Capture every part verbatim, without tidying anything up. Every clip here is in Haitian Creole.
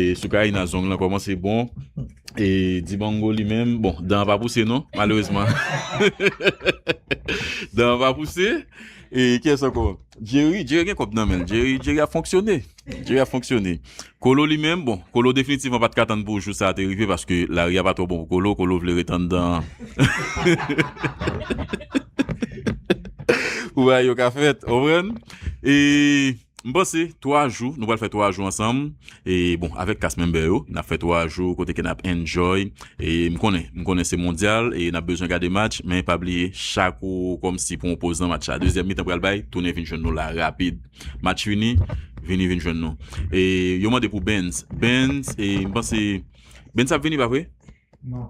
E sou Karina, zong lan kòmanse bon. E Dibango li menm, bon, dan an pa pouse non, malerezman. Dan an pa pouse. E kiyès ankò? Jerry, Jerry gen kòb nan men l. Jerry, Jerry ap fonksyone. Jerry ap fonksyone. Kolo li menm, bon, Kolo definitivman pa t ka tann pou jou sa a te rive paske lari a pa twò bon pou Kolo. Kolo vle ret anndan. Pou bagay yo ka fèt, w konprann? E M panse twa jou, nou pral fè twa jou ansanm. E bon, avèk cast member yo, n ap fè twa jou kote ke n ap enjoy. E m konnen, m konnen se mondyal e n ap bezwen gade match, men pa bliye, chak ou kòmsi pou yon poz nan match la. Dezyèm mitan pral bay, tounen vin jwenn nou la rapid. Match fini, vini vin jwenn nou. E yo mande pou Benz. Benz, e m panse, Benz ap vini, pa vre? Non.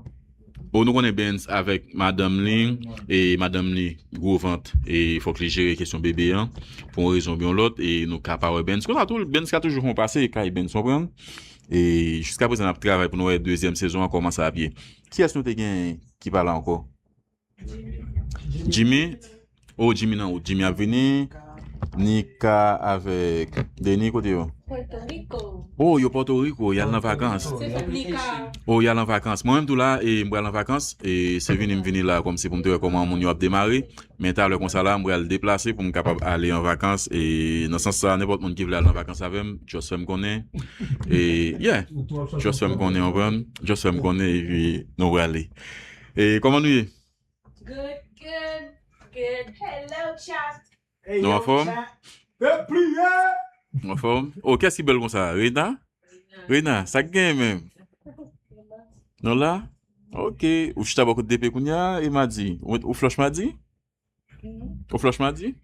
Bon, nou konnen Benz avèk madanm li, e madanm li gwo vant, e fòk li jere kesyon bebe an, pou yon rezon oubyen yon lòt, e nou ka pa wè Benz. Konsa tou, Benz ka toujou fè yon pase kay Benz, w konprann? E jiska prezan, n ap travay pou nou wè dezyèm sezon an kòman sa ap ye. Kiyès nou te gen ki pa la ankò? Jimmy? Oh, Jimmy nan wout. Jimmy ap vini. Nika avèk Denis, kote yo? Pòtoriko. Oh, yo Pòtoriko, y al nan vakans. Se fèt Nika. Oh, y al an vakans. Mwen menm tou la, e m pral an vakans. E se vini m vini la, kòmsi pou m te wè kòman moun yo ap demare. Men talè konsa la, m pral deplase pou m kapab ale an vakans. E nan sans sa, nenpòt moun ki vle al an vakans avè m, just fè m konnen. E, yeah, just fè m konnen, w konprann? Just fè m konnen, epi nou prale. E kòman nou ye? Good, good, good. Hello, chat. Nou anfòm? Pèp pliye! Nou anfòm? Oh, kiyès ki bèl konsa? Reina? Reina, sa k genyen menm? Nou la? Ok. Ou chita bò kot depe kounye a, e Madi? Ou, ou flòch Madi? Ou flòch Madi?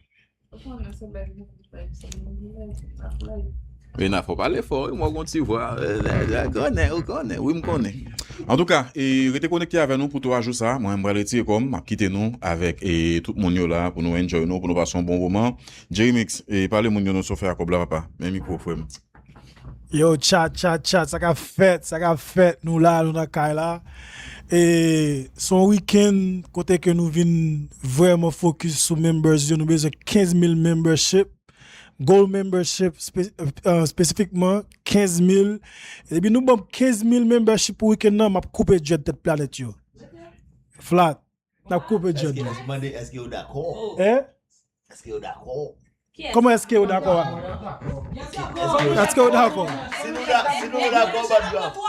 Ou konnen se bèl moun ki fè sa, moun ki fè sa, fè. Reina, fò pale fò, wi, mwen gon ti vwa. Ou konnen, ou konnen, wi, m konnen. Antouka, e, rete konekte avè nou pou twa jou sa. Mwen, m pral retire kò m, m ap kite nou avèk, e, tout moun yo la pou nou enjoy nou, pou nou pase yon bon moman. Jerry Mix, e, pale moun yo non, sa w fè a kòb la, papa. Men mikwo, frè m. Yo, chat, chat, chat, sa k ap fèt, sa k ap fèt, nou la, nou nan kay la. E, se yon weekend kote ke nou vin vrèman focus sou members yo, nou bezwen kenz mil membership. Gold membership, spe-, euh, espesifikman, kenz mil. Epi nou ban m kenz mil membership pou weekend nan, m ap koupe dread tèt planèt yo. Flat. N ap koupe dread yo. Èske, èske mande, èske yo dakò? Hein? Èske yo dakò? Kòman èske yo dakò a? Èske yo dakò? Si nou da-, si nou dakò, pa djòb.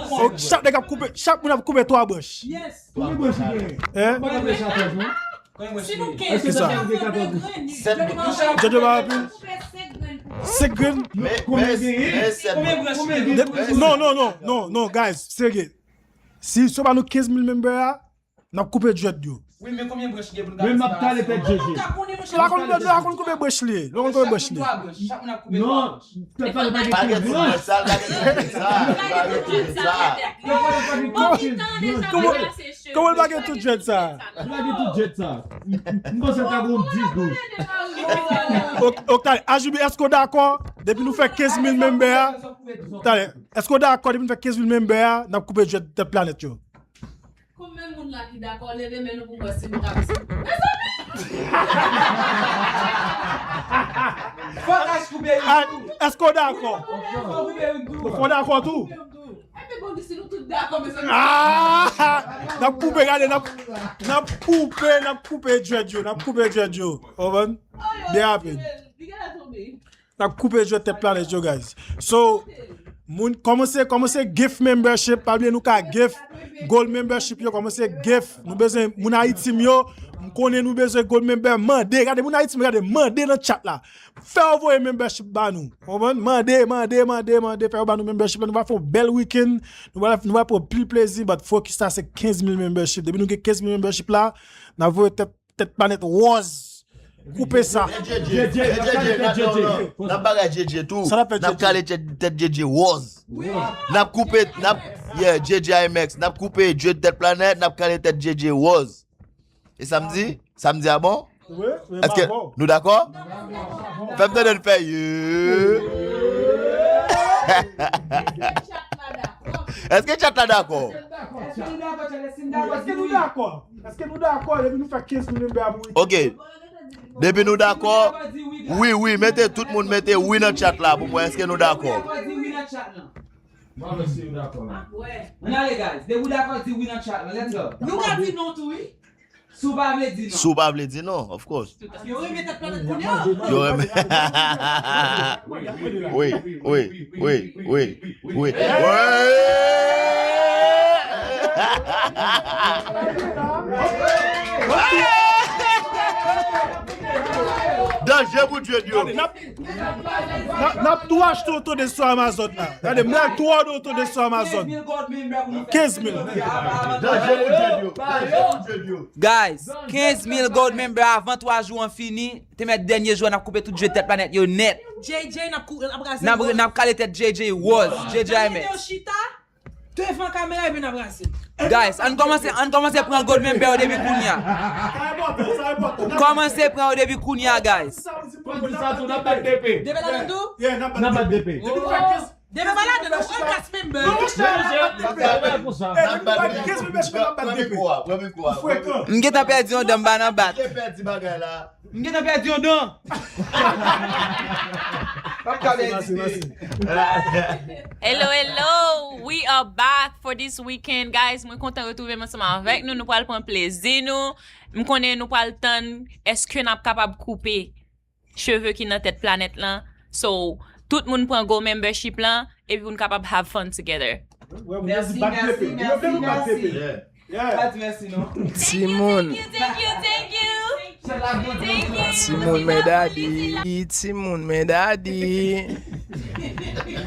Oh, chak nèg ap koupe, chak moun ap koupe twa branch. Hein? Kisa? Dread yo pa anpil? Senk grenn? Men, men, men senk grenn. Non, non, non, non, non, guys, serye. Si se pa nou kenz mil member a, n ap koupe dread yo. Wi, men konbyen branch gen pou n ka... Men m ap kale tèt Jeje. Lè w konn koupe branch li ye. Lè w konn koupe branch li ye. Chak moun ap koupe twa branch. Non, tèt pa gen tout branch. Pa gen tout branch sa, pa gen tout branch sa. Pa gen tout branch sa. Kòman l pa gen tout dread sa? Li pa gen tout dread sa. M panse l ka gen dis, douz. Ok, ok, talè. Ajibi, èske w dakò? Depi nou fè kenz mil member a, talè. Èske w dakò depi nou fè kenz mil member a, n ap koupe dread tèt planèt yo? Konbyen moun la ki dakò, leve men nou pou m wè si nou ka... Mezanmi! Fòk Ash koupe youn tou. Èske w dakò? Fòk koupe youn tou. Fòk dakò tou. Epi bon, si nou tout dakò, mezanmi. Ah! N ap koupe, gade, n ap, n ap koupe, n ap koupe dread yo, n ap koupe dread yo. Konprann? Byen rapid. Li genlè tonbe. N ap koupe dread tèt planèt yo, guys. So, moun, kòmanse, kòmanse gift membership, pa bliye nou ka gift gold membership yo, kòmanse gift. Nou bezwen moun Ayiti m yo, m konnen nou bezwen gold member, mande, gade moun Ayiti m, gade, mande nan chat la. Fè yo voye membership ba nou. Konprann? Mande, mande, mande, mande, fè yo ba nou membership la, nou va fè yon bèl weekend, nou va, nou va pran pil plezi, but focus la se kenz mil membership. Depi nou gen kenz mil membership la, n ap voye tèt tèt planèt wòz. Koupe sa. Djedje, Djedje, Djedje, Djedje, non, non, non. N ap bagay Djedje tou. Sa n ap fè Djedje? N ap kale tèt, tèt Djedje wòz. Wi. N ap koupe, n ap, yeah, Djedje I M X. N ap koupe dread tèt planèt, n ap kale tèt Djedje wòz. E samdi? Samdi a bon? Wi, wi. Èske nou dakò? Fè m tande n fè ye. Èske chat la dakò? Èske nou dakò? Èske nou dakò depi nou fè kenz mil member a pou weekend? Ok. Depi nou dakò, wi, wi, mete, tout moun mete wi nan chat la pou mwen. Èske nou dakò? Mwen si w dakò. Ann ale, guys. Depi w dakò, di wi nan chat lan. Let's go. Nou ka di non tou, wi. Si w pa vle di non. Si w pa vle di non, of course. Yo renmen tèt planèt kounye a. Yo renmen. Wi, wi, wi, wi, wi, wi. Danje pou Dye di yo. N ap, n ap tou achte yon tonde sou Amazon la. Gade, mwen tou achte yon tonde sou Amazon. Kenz mil. Danje pou Dye di yo. Danje pou Dye di yo. Guys, kenz mil gold member avan twa jou an fini. Te mèt dènye jou an, n ap koupe tout je tèt planèt yo nèt. J J, n ap kou-, n ap raze N ap, wòz. N ap kale tèt J J wòz. J J J I M X. Chita devan kamera epi n ap raze. Guys, ann kòmanse, ann kòmanse pran gold member yo depi kounye a. Sa enpòtan, sa enpòtan. Kòmanse pran yo depi kounye a, guys. Sa vle di pou sa tou, n ap bat D P. D P ladan tou? Yeah, n ap bat D P. Depi nou fè kenz, depi pa ladan, nou pran kas member. Non, monchè, n ap bat D P. N ap bat D P. Premye kou a, premye kou a. Ou frekan. M gentan pèdi yon dan, m pa nan bat. Ou pèdi bagay la. M gentan pèdi yon dan. Hello, hello. We are back for this weekend, guys. Mwen kontan retwouve m ansanm avèk nou. Nou pral pran plezi nou. M konnen nou pral tann èske n ap kapab koupe cheve ki nan tèt planèt lan. So, tout moun pran gold membership lan, epi pou n kapab have fun together. Mèsi, mèsi, mèsi, mèsi. Yeah. Pa di mèsi non. Timoun. Thank you, thank you, thank you. Timoun men dadi. Timoun men dadi.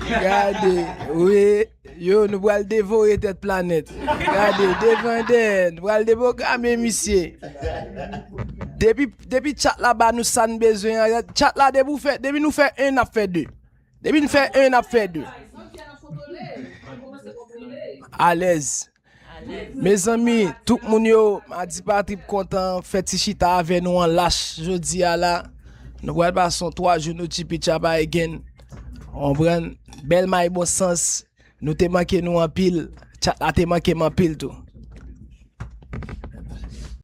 Gade, wi. Yo, nou pral devore tèt planèt. Gade, devan dèyè, nou pral deprograme misye. Depi, depi chat la ba nou sa n bezwen an, chat la depi w fè, depi nou fè en, n ap fè de. Depi n fè en, n ap fè de. Alèz. Mezanmi, tout moun yo, Madi Patrick kontan fè ti chita avè nou an lach jodi a la. Nou pral pase yon twa jou nou tchipi tchapa again. Konprann? Bèl may bon sans. Nou te manke nou anpil. Chat la te manke m anpil tou.